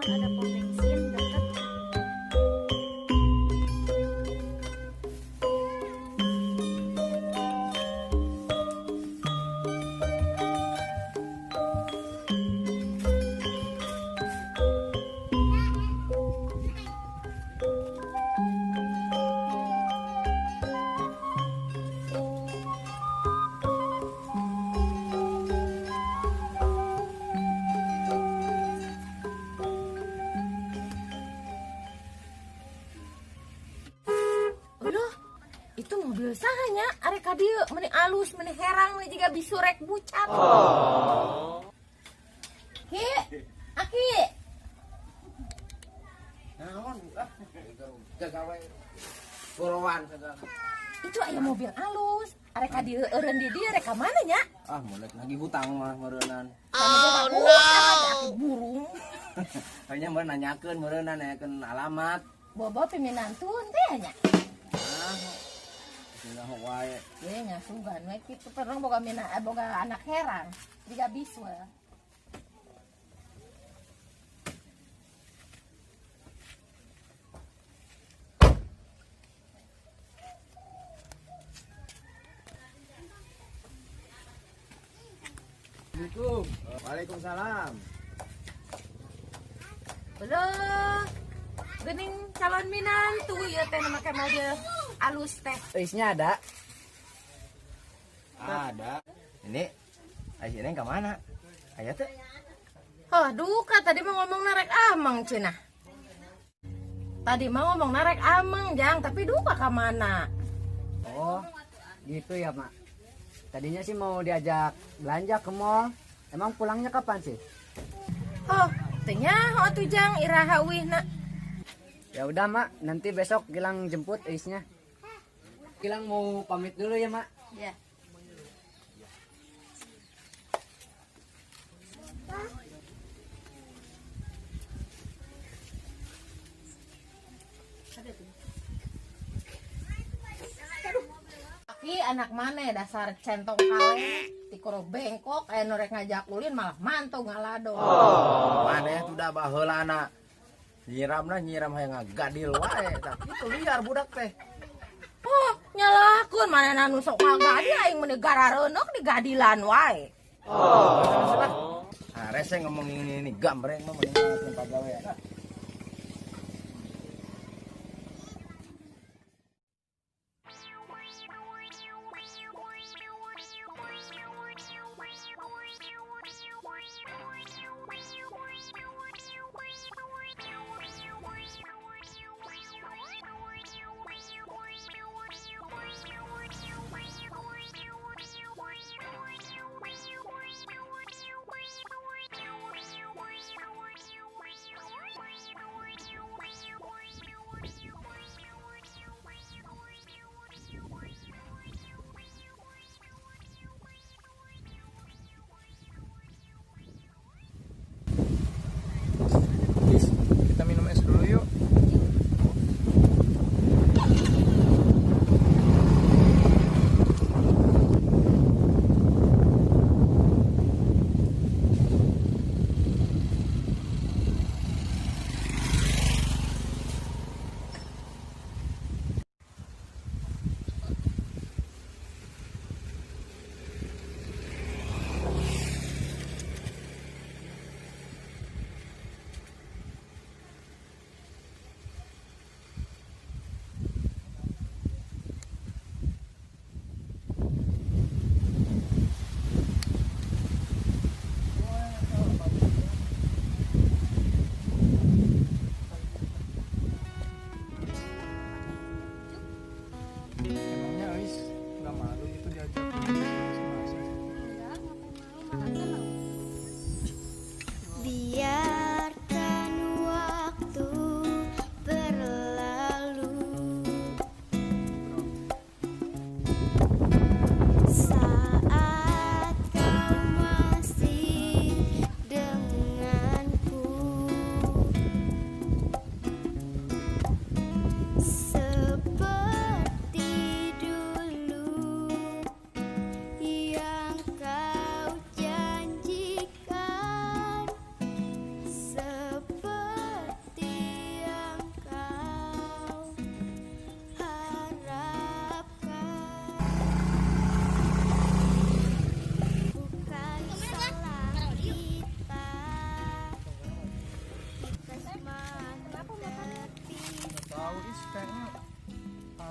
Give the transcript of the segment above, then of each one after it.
Mun ada pom bensin deket. Itu mobil sahanya arek ka dieu meuni alus meuni herang meuni jiga bisurek bucat. Oh. Ki, Aki. Naon ah gagawe gorowan segala. Itu aya mobil alus. Arek ka dieu eureun di dieu rek ka mana nya? Ah, mulai lagi hutang mah meureunnan. Oh no. Aki burung. Hanya meureun nanyakeun meureunnan nanyakeun alamat. Bobo piminantun teh nya. Ah. Sudah wae. Ye nya sugan we kitu perang boga mina boga anak herang jiga bisul. Assalamualaikum. Waalaikumsalam. Belum. Gening calon minantu ieu teh make mobil alus teh. Eisnya ada? Ada. Ini Ais ini ke mana? Aya teh. Oh, duka tadi mah ngomong narek ameng cenah. Tadi mah ngomong narek ameng, Jang, tapi duka ka mana? Oh, gitu ya, Mak. Tadinya sih mau diajak belanja ke mall. Emang pulangnya kapan sih? Oh, teu nyaho atuh Jang, iraha uihna. Ya udah, Mak, nanti besok Gilang jemput Eisnya. Gilang mau pamit dulu ya, Mak. Ya. Aki anak mana dasar centong kaleng tikoro bengkok aya nu rek ngajak ulin malah mantu ngalado. Oh, maneh tuh dah baheulana. Nyiramna nyiram hayang ngagadil wae tah kitu liar budak teh. Oh, nyalahkeun manehna nu sok ngagadil aing meni garareunok digadilan wae. Oh. Ah, rese ngomong ini gambreng mah mending ngelakuin pagawean.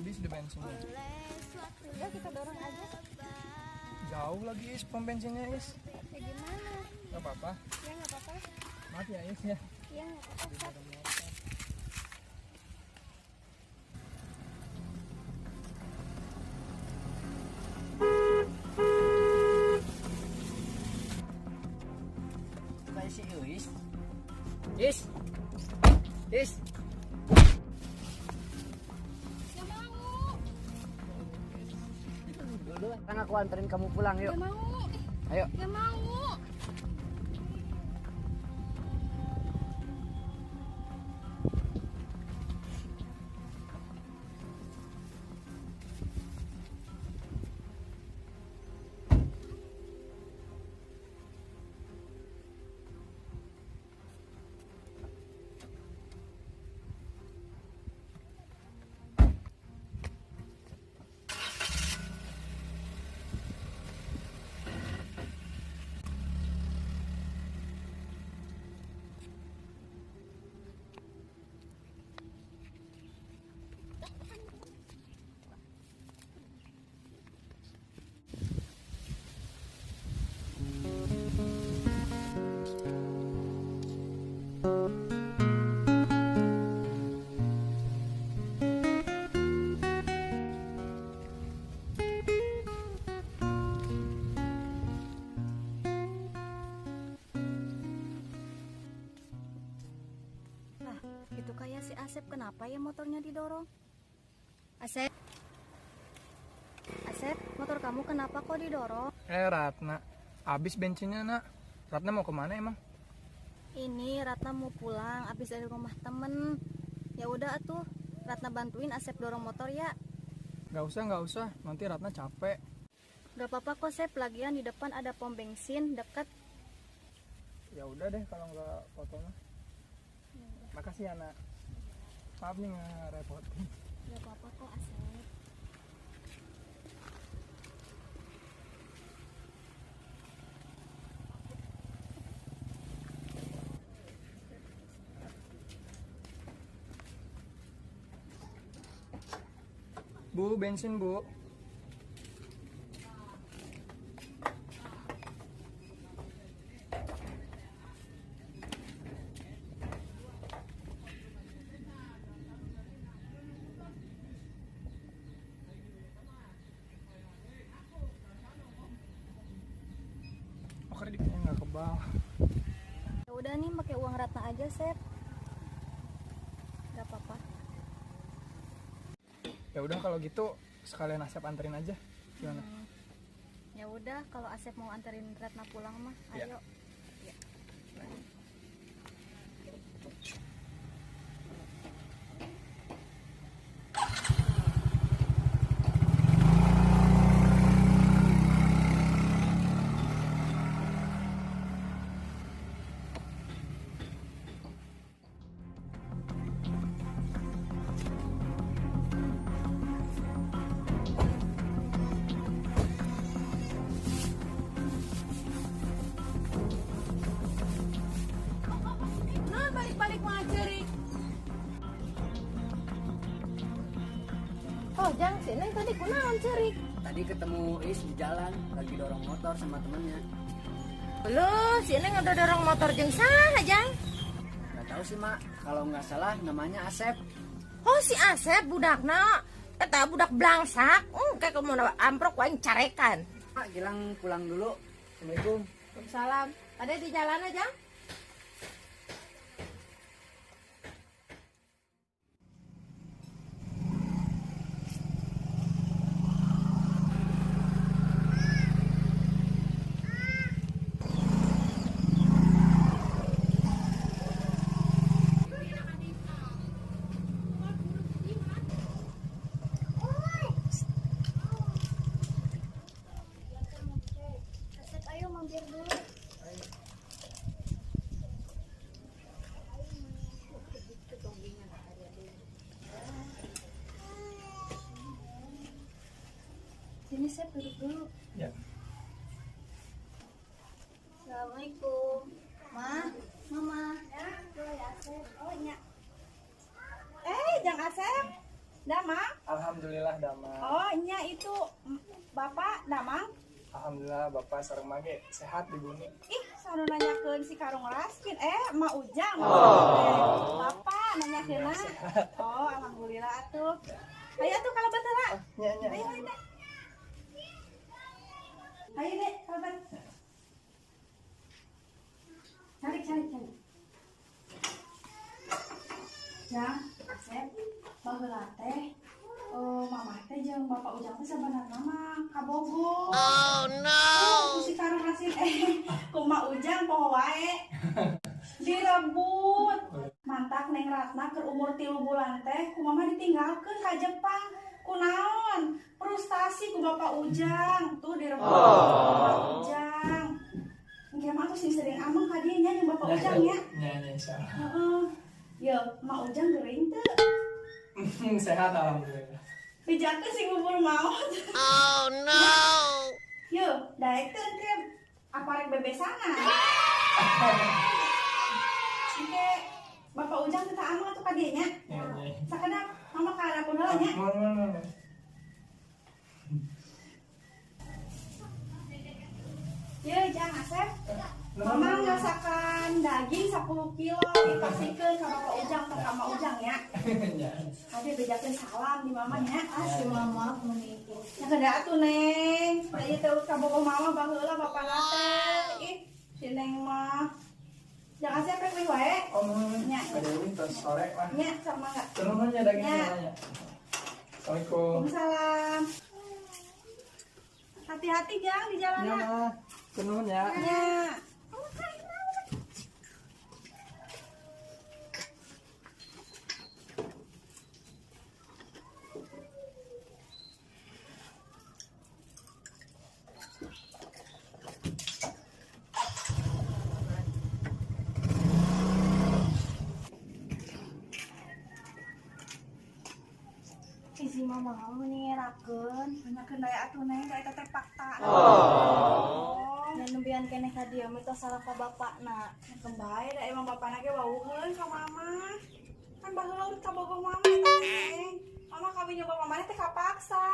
Habis di bensinnya. Udah kita dorong aja. Jauh lagi Is pom bensinnya Is. Ya gimana? Gak apa-apa. Ya nggak apa-apa. Maaf ya Is ya. Ya nggak apa-apa. Kayak si Is. Is. Is. Gak mau. Dulu kan aku anterin kamu pulang yuk. Gak mau. Ayo. Gak mau. Itu kayak si Asep, kenapa ya motornya didorong? Asep, Asep, motor kamu kenapa kok didorong? Ratna, habis bensinnya nak. Ratna mau kemana emang? Ini Ratna mau pulang, habis dari rumah temen. Ya udah atuh, Ratna bantuin Asep dorong motor ya. Gak usah, nanti Ratna capek. Gak apa-apa kok Sep, lagian di depan ada pom bensin deket. Ya udah deh kalau nggak foto mah. Makasih ya nak. Maaf nih ngerepotin. Gak apa-apa kok Asep. Bu, bensin bu. Oh, kreditnya nggak kebal. Ya udah nih, pakai uang Ratna aja, Sep. Gak apa-apa. Ya udah kalau gitu sekalian Asep anterin aja. Gimana? Ya udah kalau Asep mau anterin Ratna pulang mah, Ya. ayo. Ya. Nah, balik-balik mah ceurik. Oh, jang si Neng tadi kunaon ceurik? Tadi ketemu Is di jalan, lagi dorong motor sama temennya. Loh, si Neng udah dorong motor jeung saha, Jang? Gak tahu sih mak, kalau nggak salah namanya Asep. Oh, si Asep budakna. Eta budak blangsak. Kayak kamu amprok waing carekan. Mak, Gilang pulang dulu. Assalamualaikum. Waalaikumsalam. Ada di jalan aja. Asep, ayo mampir dulu. Sini Sep, duduk dulu. Ya. Assalamualaikum. Ma, Mama. Ya, boleh Asep. Oh, iya. Jang Asep. Dah, Mak. Alhamdulillah. Alhamdulillah damang. Oh, nya itu Bapak damang? Alhamdulillah Bapak sareng mage sehat di bumi. Ih, sanu nanyakeun si Karung Raskin. Mak Ujang. Oh. Bapak nanyakeunna. Oh, alhamdulillah atuh. Ayo atuh kalebet heula. Nya nya. Ayo ayo deh. Ayo deh, kalebet. Cari cari cari. Jang, Asep, baheula teh mamah teh jeung Bapak Ujang teh sabenerna mah kabogoh. Oh no. Ku si Karung Rasin ku Mak Ujang poho wae. Direbut. Mantak Neng Ratna keur umur 3 bulan teh ku mama ditinggalkeun ka Jepang. Kunaon? Frustasi ku Bapak Ujang. Tuh direbut ku Bapak Ujang. Engke mah tuh sing sering ameng ka dieu nya jeung Bapak Ujang nya. Nya nya insyaallah. Heeh. Yo, Mak Ujang gering teu? Sehat alhamdulillah. Pijakeun sing bubur maot. Oh no. Yo, daek teu engke apa rek bebesanan. Engke Bapak Ujang teu ameng atuh ka dieu nya. Nya nya. Sakedap mama ka dapur heula nya. Mohon mohon mohon. Yo, Jang Asep. Mama ngasakan daging 10 kilo dipasikeun ka Bapak Ujang tong ka Mak Ujang nya. Nya. Ade bejakeun salam di mama nya. Ah, si mama menipu. Ya kada atuh Neng. Ieu teh kabogoh mama baheula bapana teh. Ih, si Neng mah. Jang Asep rek wae. Oh, mohon. Nya. Ada ulin tos sore mah. Nya sama enggak? Turun nya dagingnya Nya. nya. Assalamualaikum. Waalaikumsalam. Hati-hati Jang di Nya jalanan. mah. Turun ya. Nya. Isi mama mau ngerakeun, banyakeun daya atuh Neng, da eta teh fakta. Oh. Dan nembean keneh ka dieu mah tos salah ka bapakna. Keun bae da emang bapana ge wawuheun ka mama. Kan baheula urut kabogoh mama eta Neng. Mama kawin jeung bapak maneh teh kapaksa.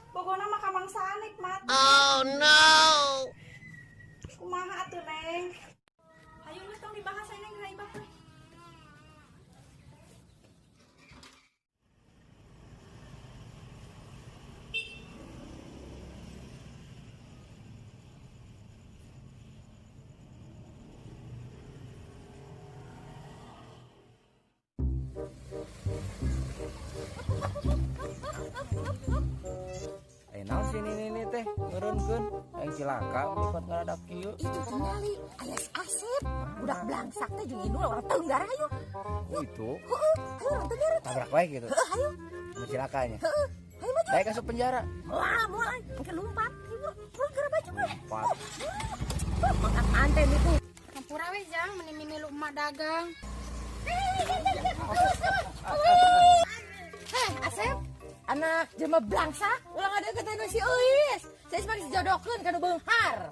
Bogona mah ka Mang Sanip mati. Oh no. Kumaha atuh Neng? Hayu geus tong dibahas Neng geura ibah teh. Naon sih ini teh ngeureunkeun aing cilaka mikot ngaradak kieu. Itu tingali aya si Asep, budak blangsak teh jeung Inul orang Tenggara ayo. Oh itu. Heeh, ayo orang Tenggara. Tabrak wae gitu. Heeh, ayo. Mun cilaka nya. Heeh. Ayo maju. Daek asup penjara. Moal, moal engke lumpat. Ayo, buru geura baju we. Lompat. Mangkat anten itu. Hampura we Jang, meni mimilu emak dagang. Heh, Asep, anak jelema blangsak ulah ngadeukeutan si Euis. Saya mah dijodohkeun ka nu beunghar.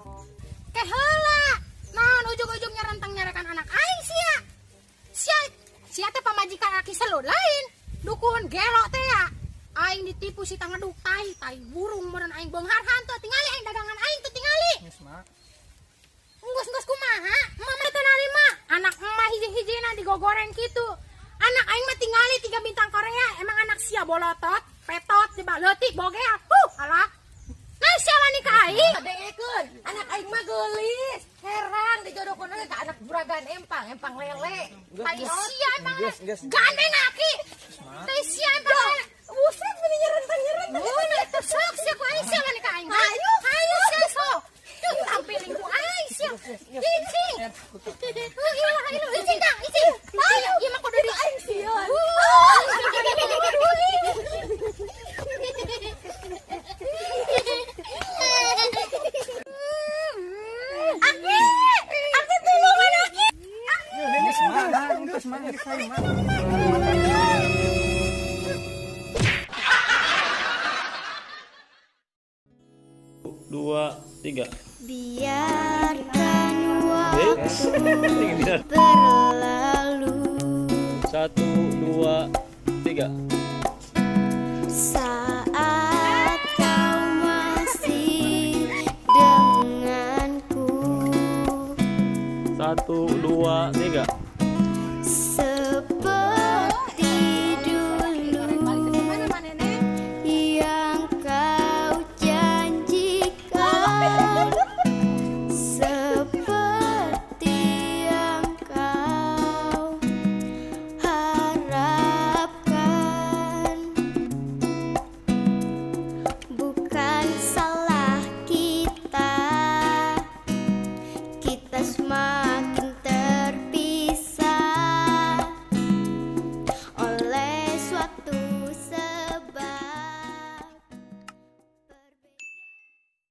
Ke heula. Naon ujug-ujugnya rentang nyarekan anak aing sia. Sia sia teh pamajikan aki selud lain. Dukun gelo teh ya. Aing ditipu si tangeduk tai, tai burung meureun aing beunghar hantu tingali aing dagangan aing tuh tingali. Geus mak. Enggeus-enggeus kumaha? Emak mah teu narima. Anak emak hiji-hijina digogoreng kitu. Anak aing mah tingali 3 bintang Korea. Emang anak sia bolotot, petot, jebak leutik, bogel. Huh, alah. Nah, sia wani ka aing. Dengekeun, anak aing mah geulis, herang dijodohkeun oge ka anak juragan empang, empang lele. Tai sia emang. Geus, geus. Gandeng aki. Tai sia emang. Buset meni nyerentang-nyerentang. Mun itu sok sia ku aing sia wani ka aing. Ayo, Ayo sia sok. Tuh tampiling ku aing sia. Cicing. Iya, ayo icing Kang, icing. Ayo, ieu mah kudu di aing sieun. Aki, aki tulungan aki. Geus mak, geus mak, geus hayu mak. 2, 3. Biarkan waktu berlalu. 1, 2, 3. Sa 1, 2, 3.